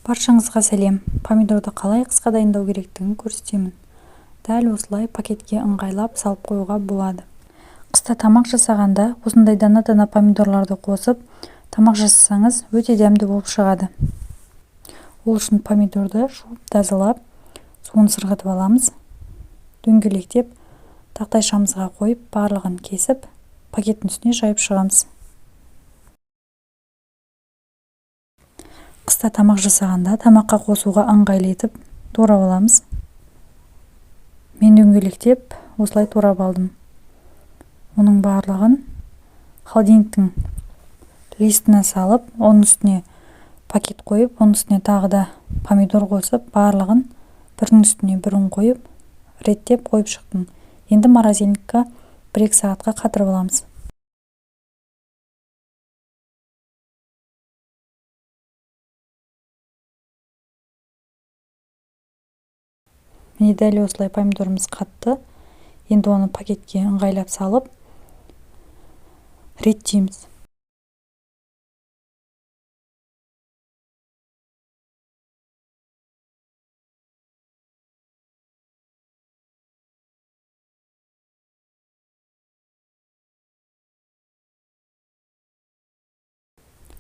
Баршаңызға сәлем! Помидорды қалай қысқа дайындау керектігін көрсетемін. Дәл осылай пакетке ыңғайлап салып қоюға болады. Қыста тамақ жасағанда осындай дана-дана помидорларды қосып, тамақ жасасаңыз, өте дәмді болып шығады. Ол үшін помидорды жуып, тазалап, суын сырғытып аламыз. Дөңгелектеп тақтайшамызға қойып, барлығын кесіп, пакеттің үстіне жайып шығамыз. Қыста тамақ жасағанда тамаққа қосуға ыңғайлы етіп турап аламыз. Мен дөңгелектеп осылай турап алдым. Оның барлығын холодильниктің листіне салып, оның үстіне пакет қойып, оның үстіне тағы да помидор қосып, барлығын бірінің үстіне бірін қойып, реттеп қойып шықтым. Енді морозильникқа 1-2 сағатқа қатырып аламыз. Міне, дәл осылай помидорымыз қатты. Енді оны пакетке ыңғайлап салып, реттейміз.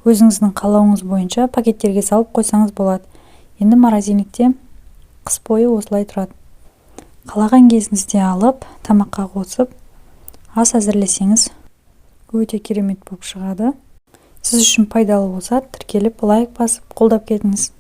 Өзіңіздің қалауыңыз бойынша пакеттерге салып қойсаңыз болады. Енді морозильникте қыс бойы осылай тұрады. Қалаған кезіңізде алып, тамаққа қосып, ас әзірлесеңіз, өте керемет болып шығады. Сіз үшін пайдалы болса, тіркеліп, лайк басып, қолдап кетіңіз.